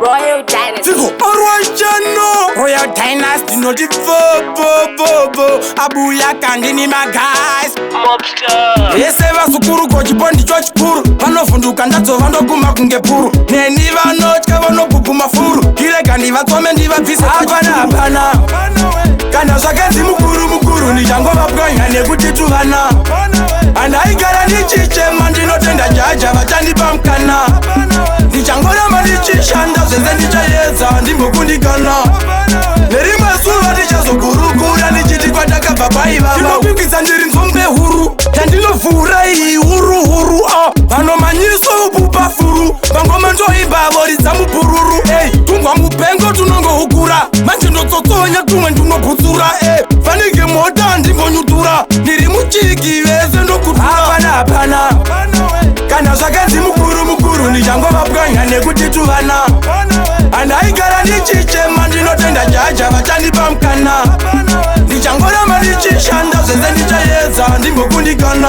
Royal Dynasty. Tsiko orwachano Royal Dynasty ndinoti bvobobobo abuya kandini maguys vese vazukuru kochipo ndicho chikuru vanovhunduka ndadzova ndoguma kunge puru neni vanotya vanobhubhuma furu kirega ndivatsome ndivabvise hapana hapana kana zvakanzi mukuru mukuru ndichangovapwanya nekuti tuvana handaigara ndichichema ndinotenda jaja vachandipa mukana ndichangoramba ndichishanda zvese ndichaedza ndimbokundikana nerimwe zuva ndichazokurukura ndichiti kwatakabva kwaivava ndinokwikwiza ndiri nzombe huru yandinovhura iyi huru huru a vanomanyiso upupa furu vangoma ndoimba voridza mupururu ei tungwa mupengo tunongohukura manje ndotsotsonya tumwe ndinobhutsura e fanike mota ndimbonyutura ndiri muchiki vese ndokutura hapana hapana kana zvakanzi mukuru mukuru ndichangovapwanya nekuti tuvana handaigara ndichichema ndinotenda jaja vachandipa mukana ndichangoramba ndichishanda zvese ndichaedza ndimbokundikana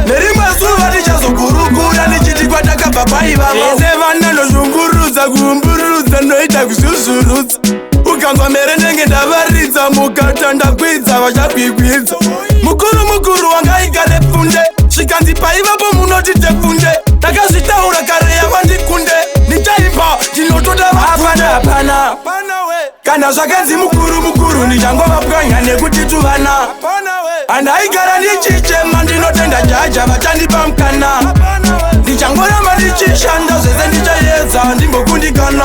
nerimwe zuva ndichazokurukura ndichiti kwatakabva kwaivava vese vana ndoshungurudza kuumburudza ndoita kuzvuzvurudza ukanzwa mere ndenge ndavaridza mukatanda kwidza vachakwikwidzwa mukuru mukuru wangaigare pfunde zvikanzi paivapo munoti tepfunde ndakazvitaura kare yavandikunde ndichaimba ndinotoda hapana hapana kana zvakanzi mukuru mukuru ndichangovapwanya nekuti tuvana handaigara ndichichema ndinotenda jaja vachandipa mukana ndichangoramba ndichishanda zvese ndichaedza ndimbokundikana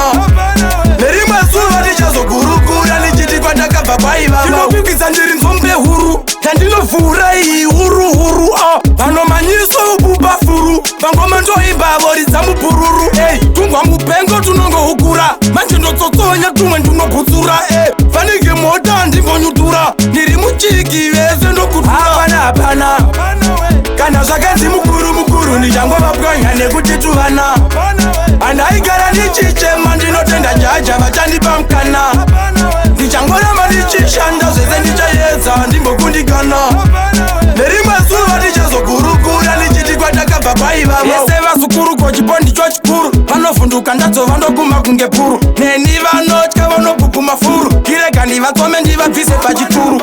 nerimwe zuva ndichazokurukura ndichiti kwatakabva kwaivava ndinokwikwiza ndiri nzombe huru yandinovhura iyi huru huru a vanomanyiso upupa furu vangoma ndoimba voridza mupururu ei tungwa mupengo tunongohukura manje ndotsotsonya tumwe ndinobhutsura e fanike mota ndimbonyutura ndiri muchiki vese ndokutura hapana hapana kana zvakanzi mukuru mukuru ndichangovapwanya nekuti tuvana handaigara ndichichema ndinotenda jaja vachandipa mukana ndichangoramba ndichishanda zvese ndichaedza ndimbokundikana nerimwe zuva ndichazokurukura ndichiti kwatakabva kwaivava vese vazukuru kochipo ndicho chikuru vanovhunduka ndadzova ndoguma kunge puru neni vanotya vanobhubhuma furu kirega ndivatsome ndivabvise pachituru.